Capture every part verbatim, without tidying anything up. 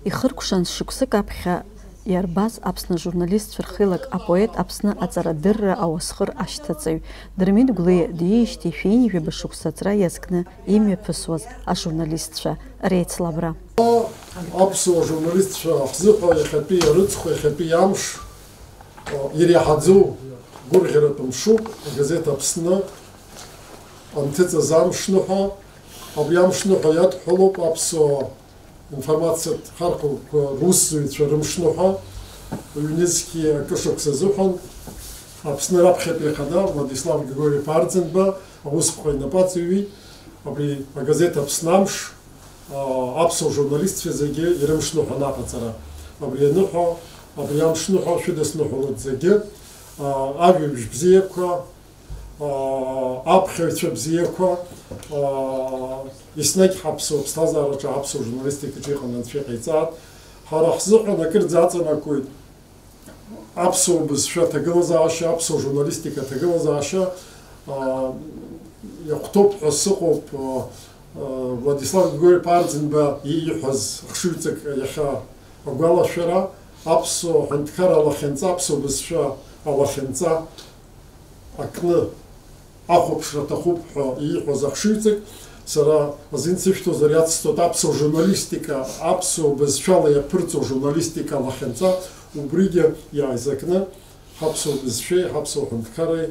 Ихыркәшан шықәсык аԥхьа иарбаз Аԥсны ажурналистцәа рхеилак апоет, Аԥсны аҵарадырра ауасхыр ашьҭаҵаҩ Дырмит Гәлиа диижьҭеи шәи ҩажәа шықәса аҵра иазкны имҩаԥысуаз ажурналистцәа реицлабра. Аԥсуа журналистцәа ҳзыҳәа иахьатәи арыцхә, иахьатәи амш, иреиҳаӡоу гәырӷьаратә мшуп, агазеҭ Аԥсны анҭыҵыз амшныҳәа. Абри амшныҳәа иадҳәалоуп аԥсуа информациатә хархәақәа русзуҩцәа рымшныҳәа. Ҩнызқьи акы шықәса азыҳәан Аԥсны раԥхьатәи ахада Владислав Григорьев Арӡынба аусԥҟа инапы аҵаҩит. Абри агазеҭ Аԥсны амш, а, аԥсуа журналистцәа зегьы ирымшныҳәа анаҟаҵара. Абри аныҳәа, абри амшныҳәа шәыдысныҳәалоит зегьы, а, ажәабжь бзиақәа, аа, аԥхьаҩцәа бзиақәа, аа, еснагь ҳаԥсуа ԥсҭазаараҿы, аԥсуа журналистикаҿы иҟан анцәа иҟаиҵааит. Ҳара ҳзыҳәан акырӡа аҵанакуеит аԥсуа бызшәа аҭагылазаашьа, аԥсуа журналистика аҭагылазаашьа, аа, иахәҭоуп ҳәа сыҟоуп, аа, Владислав Григорьев Арӡынба ииҳәаз ахшыҩҵак иахьа агәалашәара, аԥсуа ҳәынҭқар алахьынҵа, аԥсуа бызшәа алахьынҵа акны ахәаԥшра аҭахуп ҳәа ииҳәоз ахшыҩҵак, сара азин сышәҭозар иацсҵоит аԥсуа журналистика, аԥсуа бызшәала иаԥырҵо журналистика алахьынҵа, убригьы иааизакны ҳаԥсуа бызшәеи, ҳаԥсуа ҳәынҭқарреи,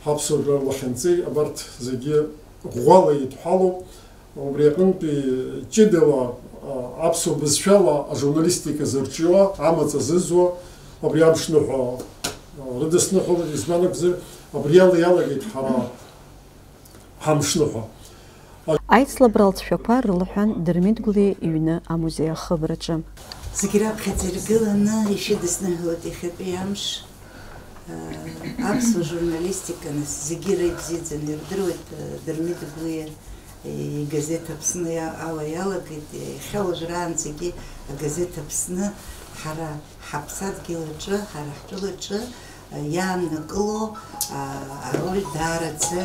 ҳаԥсуа жәлар лахьынҵеи, абарҭ зегьы ӷәӷәала еидҳәалоуп. Убри аҟынтәи ҷыдала, а, аԥсуа бызшәала ажурналистика зырҿиауа, амаҵ азызуа, абри амшныҳәа, а, рыдысныҳәалоит, избан акәзар, абриала иалагеит ҳара ҳамшныҳәа. Аицлабра алҵшәақәа рылҳәан Дырмит Гәлиа иҩны амузеи ахыбраҿы. Зегь раԥхьаӡа иргыланы ишәыдысныҳәалоит иахьатәи амш. Аԥсуа журналистика, нас, зегьы иара ибзиаӡаны ирдыруеит, Дырмит Гәлиа игазеҭ Аԥсны иа-, ала иалагеит, иахьа уажәраанӡагьы агазеҭ Аԥсны ҳара ҳаԥсадгьыл аҿы, ҳара ҳтәылаҿы иааннакыло ароль даараӡа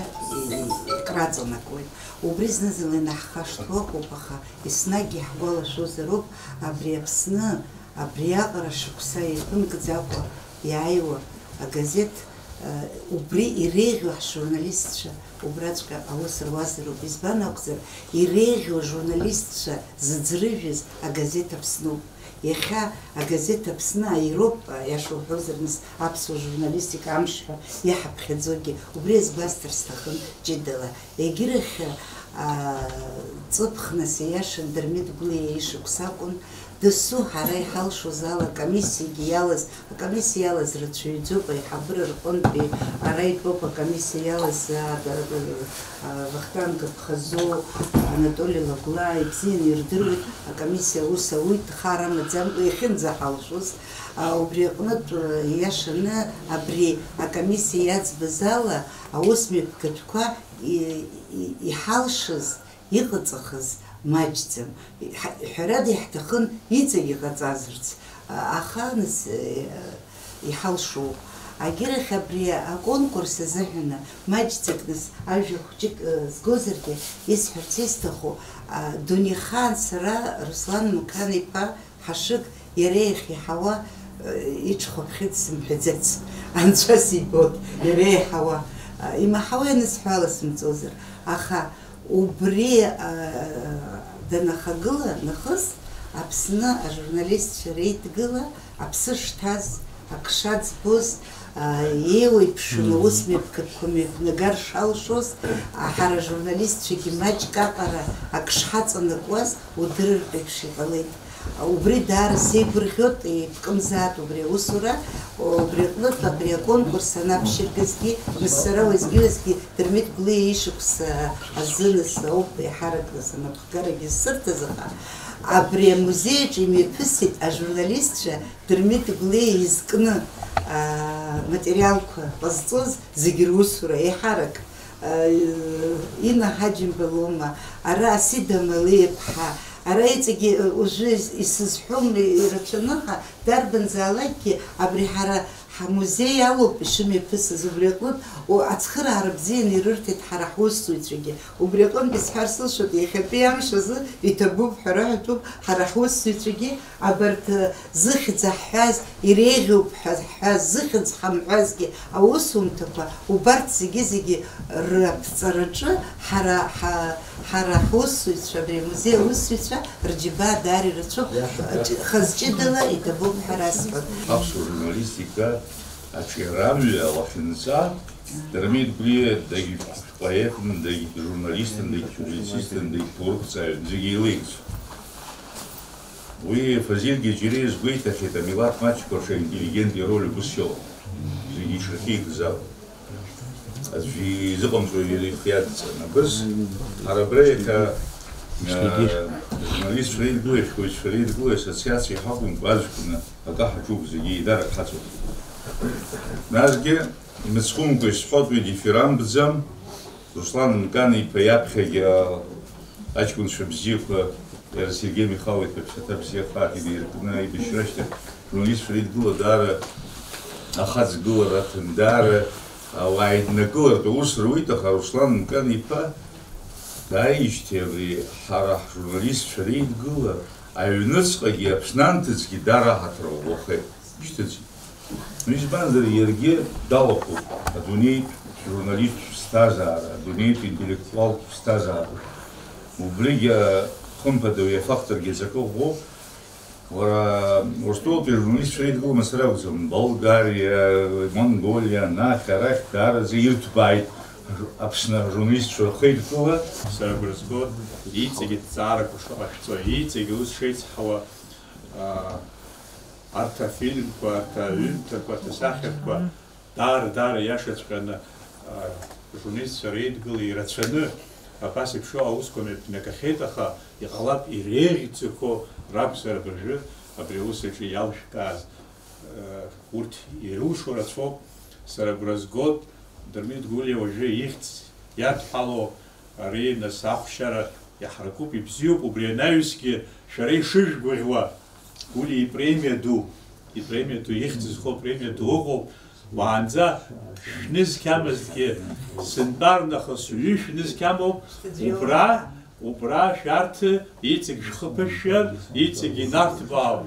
икраҵанакуеит. Убри зны-зынла инаҳхашҭуа ыҟоуп, аха еснагь иаҳгәалашәозароуп абри Аԥсны абриаҟара шықәса иаԥымкӡакәа иааиуа агазеҭ, э, убри иреиӷьу ҳжурналистцәа убраҵәҟьа аус руазароуп. Избан акәзар, иреиӷьу ажурналистцәа зыӡрыжәыз агазеҭ Аԥсноуп. Иахьа агазеҭ Аԥсны аироуп, аиаша уҳәозар, нас, аԥсуа журналистика амш ҳәа иҳаԥхьаӡогьы. Убри азгәасҭар сҭахын ҷыдала. Егьырахь, аа, ҵыԥх, нас, ииашан Дырмит Гәлиа ишықәс акәын, дасу ҳара иҳалшоз ала акомиссиагьы иалаз, акомиссиа иалаз рацәаҩӡоуп аиҳабыра рҟынтәи, ара итәоуп акомиссиа иалаз, аа, да, да, аа, Вахтанг Аԥхазоу, Анатоли Лагәлаа ибзианы ирдыруеит, акомиссиа аус ауит, хар амаӡамкәа иахьынӡаҳалшоз, аа, убри аҟнытә, ииашаны абри акомиссиа иаӡбаз ала аусмҩаԥгатәқәа и-, и-, иҳалшаз, иҟаҵахаз маҷӡам. Ҳа-, ҳәарада, иаҳҭахын иҵегь иҟаҵазарц, а-, аха, нас, э, иҳалшоуп. Агьырахь абри аконкурс азыҳәаны маҷӡак, нас, ажәа хәҷык, э, згозаргьы, исҳәарц исҭаху, а, дунеихаан сара Руслан Мқан-иԥа Ҳашыг иара иахьиаҳауа, э, иҽхәаԥхьыӡ сымҳәаӡац, анцәа сибоит, иара иаҳауа, э, имаҳауа ианысҳәо ала сымҵозар. Аха убри, э, данахагыла нахыс Аԥсны ажурналистцәа реидгыла аԥсы шҭаз, ак шаӡбоз, а, еиуеиԥшым аусмҩаԥгатәқәа мҩаԥнагар шалшоз, а, ҳара ажурналистцәагьы маҷк аҟара ак шҳаҵанакуаз удырыртә еиԥш иҟалеит. Убри даара сеигәырӷьоит, еиԥкымзаат убри аусура, убри аҟнытә абри аконкурс анаԥшьыргазгьы, нас, сара уеизгьы-уеизгьы Дырмит Гәлиа ишықәса азы, нас, ауп еиҳаракны санап- гарагьы зсырҭаз, аха абри амузеи аҿы имҩаԥысит ажурналистцәа Дырмит Гәлиа изкны, аа, материалқәа ҟазҵоз зегьы русура, еиҳарак, аа, Инна Ҳаџьымба лоума, ара Асида Малиа-ԥҳа, ара иҵегьы, уажәы ис-, исызҳәом ирацәаны, аха дарбанзаалакгьы абри ҳара Ҳамузеи алоуп ишымҩаԥысыз, убри аҟнытә, о, ацхыраара бзианы ирырҭеит ҳара ҳусзуҩцәагьы. Убри аҟынтә исҳәар сылшоит, иахьатәи амш азы иҭабуп ҳәа рҳәатәуп, ҳара ҳусзуҩцәагьы абарҭ, э, зыхьӡ ҳҳәаз, иреиӷьуп ҳәа ҳҳәаз, зыхьӡ ҳамҳәазгьы аусумҭақәа, убарҭ зегьы-зегьы раԥҵараҿы ҳара, ҳа-, ҳара ҳусзуҩцәа, абри амузеи аусзуҩцәа рџьабаа даара ирацәоуп. Иаша, иаша. Хаз ҷыдала иҭабуп ҳәа расҳәоит. Аԥсуа журналистика аҿиарамҩа лахьынҵа Дырмит Гәлиа дагьпоетын, дагьжурналистын, дагьпублицистын, дагьҭоурыхҭҵааҩын, зегьы еилеигӡом. Уи Фазиль Гьеҷыриа изгәеиҭахьеит, амилаҭ маҷқәа рҿы аинтеллигент ироль убас иоуп, зегьы ишырхьеиқәыз ала. Аӡәы изыҟамҵо ихы иадҵан. Абырс, ҳара абра иахьа, э, журналистцәа реидгылеи ашәҟәыҩҩцәа реидгылеи ассоциациа ҳакәымкәа, аӡәкны акы ҳаҿуп, зегьы еидарак ҳаҵоуп. Насгьы, имыцхәымкәа исҳәоит уи дифирамбӡам, Руслан Мкан-иԥа иаԥхьагьы аҷкәынцәа бзиақәа, иара Сергеи Михайлов-иԥа иԥсаҭа бзиа хаак идиркны аибашьра ашьҭахь, журналистцәа реидгыла даара ахаҵгылара аҭан, даара ауаа еиднакылартә аус руит, аха Руслан Мкан-иԥа дааижьҭеи абри ҳара ҳжурналистцәа реидгыла аҩныҵҟагьы Аԥсны анҭыҵгьы даара аҳаҭыр ӷәӷәахеит, шьҭыҵит. Избанзар, иаргьы далахәуп адунеитә журналисттә ԥсҭазаара, адунеитә интеллектуалтә ԥсҭазаара. Убригьы, хымԥада, уи афакторгьы аҵакы ӷәӷәоуп. Уара, Урыстәылатәи ажурналистцәа реидгыла мацара акәӡам, Болгариа, Монголиа, анахь, арахь даараӡа ирҭбааит Аԥсны ажурналистцәа рхеидкыла. Сара агәра зго, иҵегьы ҭҵаарақәа шыҟашәҵо, иҵегьы ус шеицҳауа, аа, Арҭ афильмқәа, арҭ аҩымҭақәа, арҭ асахьарҭақәа, даара, даара иашаҵәҟьаны, а, журналистцәа реидгыла ирацәаны абас еиԥш аусқәа мҩаԥнагахьеит, аха иҟалап иреиӷьӡақәоу ракәзар абыржәы абри аус аҿы иалшәкааз, а, урҭ ирылшо рацәоуп. Сара агәра згоит, Дырмит Гәлиа уажәы ихьӡ иадҳәало, ари, нас, ахәшьара иаҳаракуп, ибзиоуп, убри анаҩсгьы шәара ишыжәгәаӷьуа, Гәлиа ипремиа ду, ипремиа ду, ихьӡ зхоу апремиа ду ыҟоуп, уаанӡа шәнызқьамызҭгьы, сынтәа рнахыс ҩышә нызқьамоуп, убра, убра шәарҭ иҵегь шәхы ԥышәшәар, иҵегь инарҭбаау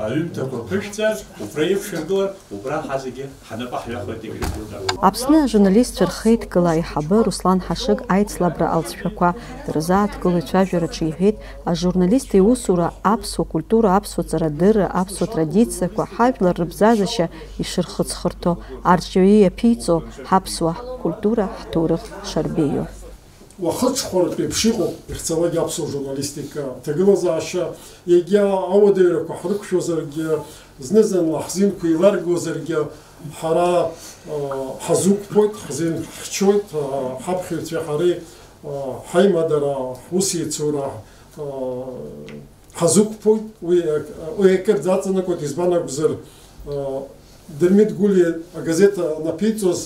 аҩымҭақәа ԥышәҵар, убра иқәшәыргылар, убра ҳазегьы ҳнапы ҳҩахоит, егьырҭ. Аԥсны ажурналистцәа рхеидкыла аиҳабы Руслан Ҳашыг аицлабра алҵшәақәа дырзааҭгыло ицәажәараҿы иҳәеит, ажурналист иусура аԥсуа культура, аԥсуа ҵарадырра, аԥсуа традициақәа, ҳажәлар рыбзазашьа ишырхыҵхырҭоу, арҵаҩы иаԥиҵо ҳаԥсуа ҳкультура, ҳҭоурых шарбеиоу. Уахыҽхәаратә еиԥш иҟоуп, ихьӡалак аԥсуа журналистика аҭагылазаашьа, егьа ауадаҩрақәа ҳрықәшәозаргьы, зны-зынла ҳзинқәа еиларгозаргьы, ҳара, а, ҳазықәԥоит, ҳзин ҳхьчоит, а, ҳаԥхьаҩцәеи ҳареи, а, ҳаимадара, ҳусеицура, а, ҳазықәԥоит, уи, уи акырӡа аҵанакуеит, избан акәзар, а, Дырмит Гәлиа агазеҭ анаԥиҵоз,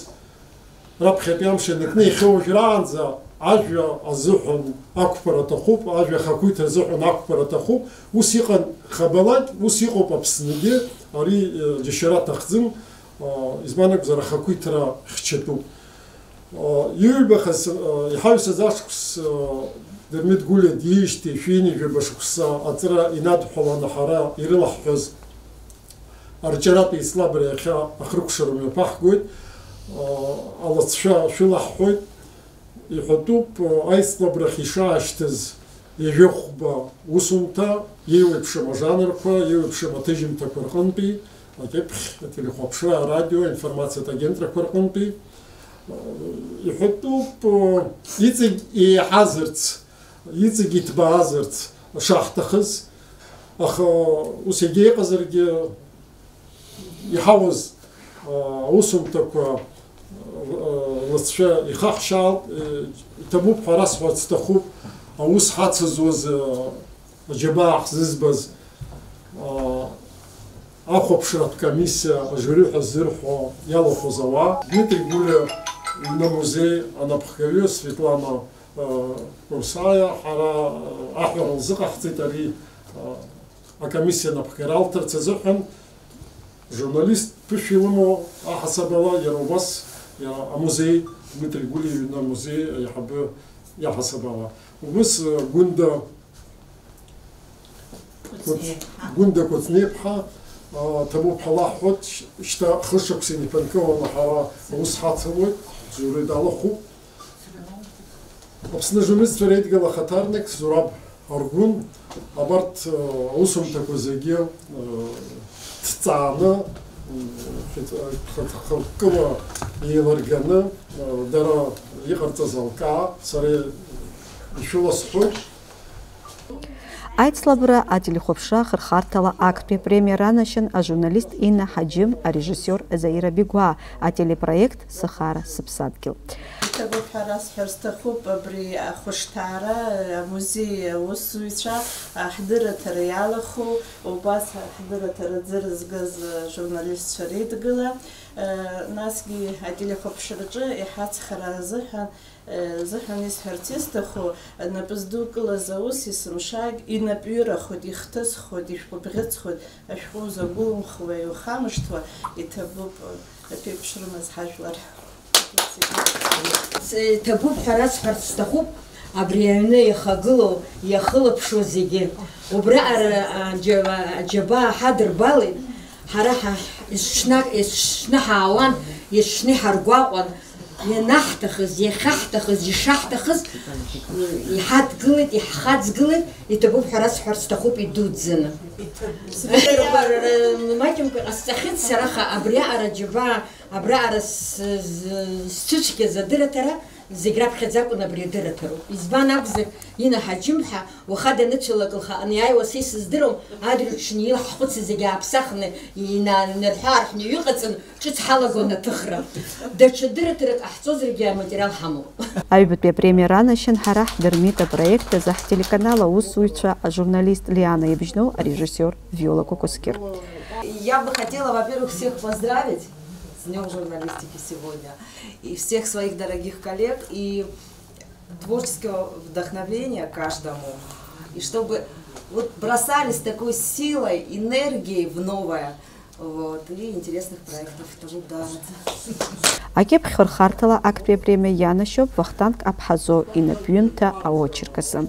раԥхьатәи амш ианакны иахьа уажәраанӡа ажәа азыҳәан ақәԥара аҭахуп, ажәа ахақәиҭра азыҳәан ақәԥара аҭахуп, ус иҟан Хабалакь, ус иҟоуп Аԥсныгьы, ари, э, џьашьара аҭахӡам, э, избан акәзар, ахақәиҭра хьчатәуп. Э, иҩбахаз, э, иҳаҩсыз ашықәс, э, Дырмит Гәлиа диижьҭеи шәи ҩынҩажәаба шықәса аҵра инадҳәаланы ҳара ирылаҳҳәаз Арҿиаратә еицлабра иахьа ахыркәшара мҩаԥаҳгоит, алыҵшәа шәылаҳҳәоит. Иҳәатәуп, аицлабрахь ишаашьҭыз ҩажәи хәба усумҭа, еиуеиԥшым ажанрқәа, еиуеиԥшым аҭыжьымҭақәа рҟынтәи, акьыԥхь, ателехәаԥшра, арадио, аинформациатә агентрақәа рҟынтәи. Иҳәатәуп, иҵегь еиҳазарц, иҵегь иҭбаазарц шаҳҭахыз, аха ус егьа иҟазаргьы, иҳауаз, а, аусумҭақәа, а, лыҵшәа ихаҳшьаалт, э, иҭабуп ҳәа расҳәарц сҭахуп, аус ҳацызуаз, а, аџьабаа ҳзызбаз, а, ахәаԥшратә комиссиа, ажиури ҳәа ззырҳәо иалахәыз ауаа, Дмитри Гәлиа иҩны амузеи анапхгаҩы Светлана, а, Курсаиа, ҳара, а, аҳәара лзыҟаҳҵеит ари, а, акомиссиа напхгара алҭарц азыҳәан, журналист Ԥышәа илымоу аҳасабала, иара убас, иара амузеи, Дмитри Гәлиа иҩны амузеи аиҳабы иаҳасабала. Убыс, э, Гәында Кәыҵниаԥҳа. Гәында Кәыҵниаԥҳа, а, ҭабуп ҳәа лаҳҳәоит, шь-, шьҭа хышықәса инеиԥынкыланы ҳара аус ҳацылоит, Зураб далахәуп. Аԥсны ажурналистцәа реидгыла ахаҭарнак Зураб Аргәын абарҭ, а, аусумҭақәа зегьы, а, ҭҵааны, м, хеит-, а, хеит-, хықәкыла еилырганы, а, дара иҟарҵаз алкаа, сара ишәыласҳәоит. Аицлабра ателехәаԥшра ахырхарҭала актәи апремиа ранашьан ажурналист Инна Ҳаџьым, арежиссиор Заира Бигәаа, ателепроект Сыхаара сыԥсадгьыл. Иҭабуп ҳәа расҳәар сҭахуп абри ахәышҭаара, амузеи аусзуҩцәа, ҳдырраҭара иалахәу, убас ҳдырраҭара аӡы рызгаз ажурналистцәа реидгыла, насгьы ателехәаԥшраҿы иҳацхраа азыҳәан, Э, зыҳәан исҳәарц исҭаху, напы здукылаз аус есымшагь инапҩырахоит, ихҭысхуеит, ишәҟәыбӷьыцхоит, ашәҟәы узагәылымхуа, иухамышҭуа, иҭабуп, э, аԥеиԥш рымаз ҳажәлар. Иҭабуп ҳәа расҳәарц сҭахуп, абри аҩны ихагылоу, иахылаԥшуа зегьы. Убраҟара аџьа-, аџьабаа ҳадырбалеит, ҳара ҳа-, есҽны, есҽны ҳаауан, есҽны иҳаргәаҟуан. Ианаҳҭахыз, иахьаҳҭахыз, ишаҳҭахыз, иҳадгылеит, иҳхаҵгылеит, иҭабуп ҳәа расҳәар сҭахуп идуӡӡаны. Маҷымкәа иҟасҵахьеит сара, аха абриаҟара џьабаа, абраҟара с-, с-, сцәыцәгьаз адырраҭара зегь раԥхьаӡа акәын абри адырраҭароуп. Избан акәзар, Инна Ҳаџьымԥҳа, уаха даныцәалак лхаҟны иааиуа са исыздыруам, адырҩаҽны илаҳхәыцыз зегьы ааԥсахны, инанарҳәы-аарҳәны иҩыҟаҵан, ҿыц ҳалагон аҭыхра. Даҽа дырраҭарак ҟаҳҵозаргьы аматериал ҳамоуп. Аҩбатәи апремиа ранашьан ҳара ҳдырмит апроект азы ҳтелеканал аусзуҩцәа ажурналист Лиана Ибжьноу, арежиссиор Виола Кәакәасқьыр. Я бы хотела, во-первых, всех поздравить с Днём журналистики сегодня и всех своих дорогих коллег и творческого вдохновения каждому, и чтобы вот бросались такой силой, энергией в новое, вот, и интересных проектов. Ҭабуп даараӡа. Акьыԥхь хырхарҭала актәи апремиа ианашьоуп Вахтанг Аԥҳазоу инапҩымҭа аочерк азы.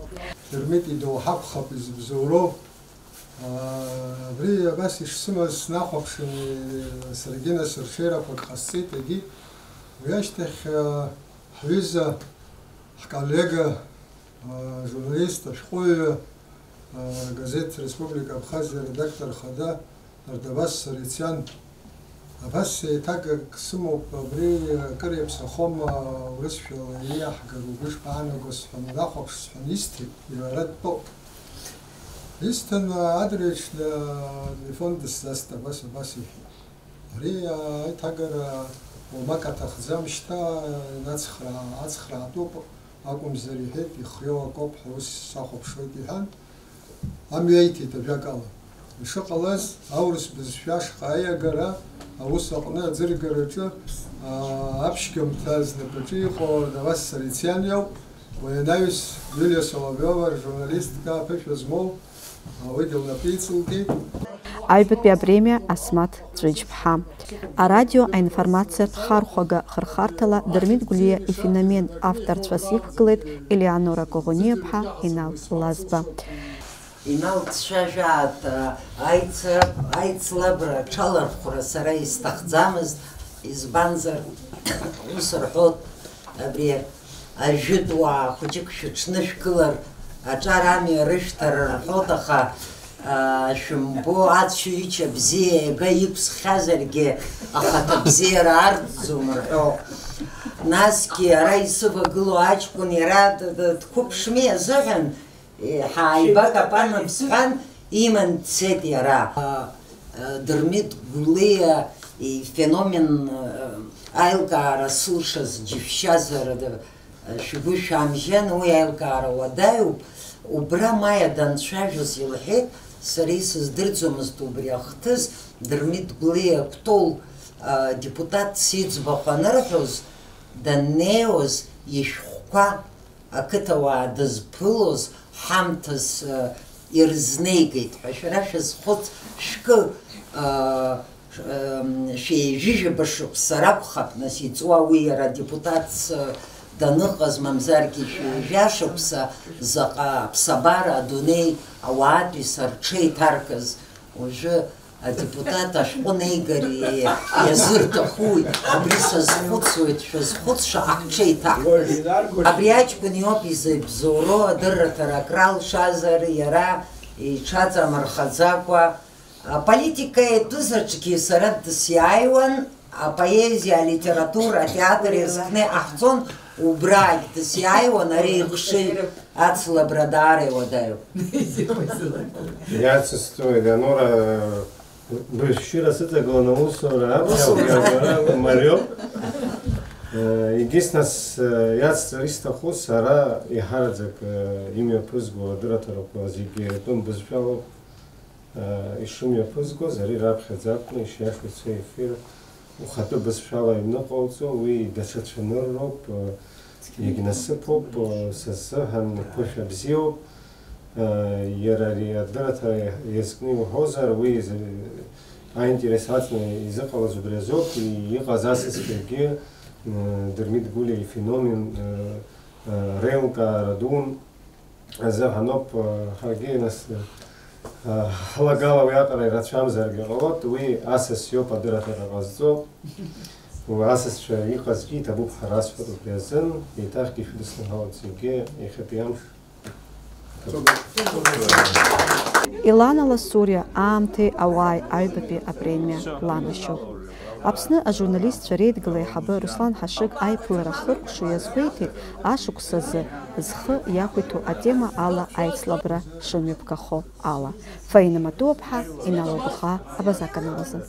Дырмит идоуҳа акәхап изыбзоуроу. Абри абас ишсымаз снахәаԥшын, саргьы нас рҽеирақәак ҟасҵеит, егьи уи ашьҭахь, ҳҩыза, ҳколлега, ажурналист, ашәҟәыҩҩы, агазеҭ Республика Абхазиа аредактор хада Ардавас Сарициан. Абас еиҭагак сымоуп, абри акыр иаԥсахом, урысшәала ииаҳгар угәы ишԥаанаго сҳәан, унахәаԥш сҳәан исҭеит, иара дтәоуп. Исҭан адырҩаҽны телефон дысзаст, абас, абас иҳәеит. Ари аиҭагара уамак аҭахӡам, шьҭа инацхраа-, ацхраатәуп акәымзар, иҳәеит, ихиоу акоуп ҳәа ус сахәаԥшуеит, иҳәан, амҩа иҭеит, ажәакала. Ишыҟалаз, аурыс бызшәа ашҟа аиагара, аус аҟны аӡыргараҿы, аа, аԥшьгамҭа знапаҿы иҟоу Ардавас Сарициан иоуп. Уи анаҩс Юлиа Соловиова, ржурналистка аԥышәа змоу, уигьы лнапы иҵылкит. Аҩбатәи апремиа Асмаҭ Ҵәыџьԥҳа. Арадио аинформациатә хархәага хырхарҭала Дырмит Гәлиа ифеномен авторцәас иқәгылеит Елеонора Коӷониаԥҳа, Инал Лазба. Инал дцәажәааит, аицра-, аицлабра аҽалархәра сара исҭахӡамызт, избанзар, ус рҳәот, абри ажәытәуаа хәыҷык шәыҽнышәкылар, аҿар амҩа рышәҭар рҳәот, аха, аа, шәымбо, ацәаҩыча бзиа иага иқәсхьазаргьы, ахаҭа бзиара арӡӡом рҳәо. Насгьы ара исывагылоу аҷкәын иара д-, д-, дқәыԥшми азыҳәан, Ҳааибакапанып сҳәан, иман дцеит иара. Дырмит Гәлиа ифеномен аилкаара сылшаз џьышәшьазар, шәгәы шәамжьан, уи аилкаара уадаҩуп. Убра Маиа данцәажәоз илҳәеит, сара исыздырӡомызт убри ахҭыс, Дырмит Гәлиа Кәтол депутатс иӡбахә анырҳәоз, даннеиуаз ишәҟәқәа ақыҭауаа дызԥылоз ҳамҭас, ы, ирызнеигеит ҳәа шәара шәазхәыц, шәкы, ы, Шәеижәижәаба шықәса ракәхап, нас, иҵуа уи иара депутатс даныҟаз, мамзаргьы шәеижәа шықәса, заҟа аԥсабара, адунеи, ауаатәыҩса рҽеиҭаркыз. Уажәы адепутат ашәҟәы неигар иазырҭахуи? Абри сазхәыцуеит, шәазхәыцша, аҽеиҭаркыз. Абри аҷкәын иоуп изыбзоуроу, адырраҭара акралшазар, иара иҽаҵамырхаӡакәа, аполитика иатәызаҿгьы сара дысиааиуан, апоезиа, алитература, атеатр иазкны иҟаҳҵон, убрагь дысиааиуан, ари ихшыҩ ацлабра даара иуадаҩуп. Иацысҵоит, Леонора, бышәшьыра сыҵагыланы аусура акәхап, мариоуп. Егьыс нас, иацҵар исҭаху, сара еиҳараӡак имҩаԥызго адырраҭарақәа зегьы тәым бызшәалоуп. Ишымҩаԥызгоз, ари раԥхьаӡа акәны ишиашоу ицо ефир ухатәы бызшәала иныҟауҵо, уи даҽа цәанырроуп, иагьнасыԥуп, са сзыҳәан ԥышәа бзиоуп. Иара ари адырраҭара иазкны иуҳәозар, уи аинтерес аҵаны изыҟалаз убри азоуп, иҟаз асасцәагьы, Дырмит Гәлиа ифеномен реилкаара ду азыҳәаноуп, ҳаргьы нас, ҳлагала уи аҟара ирацәамзаргьы ҟалоит, уи асас иоуп адырраҭара ҟазҵо. Уи асасцәа иҟазгьы иҭабуп ҳәа расҳәоит убри азын, еиҭахгьы шәыдысныҳәалоит зегьы иахьатәи амш. Илана Ласуриа аамҭеи ауааи аҩбатәи апремиа ланашьоуп. Аԥсны ажурналистцәа реидгыла аиҳабы Руслан Ҳашыг аиԥылара ахыркәшо иазгәеиҭеит, ашықәс азы зхы иақәиҭу атема ала аицлабра шымҩаԥгахо ала. Фаина Матуаԥҳа, Инал Агәхаа, Абаза аканал азы.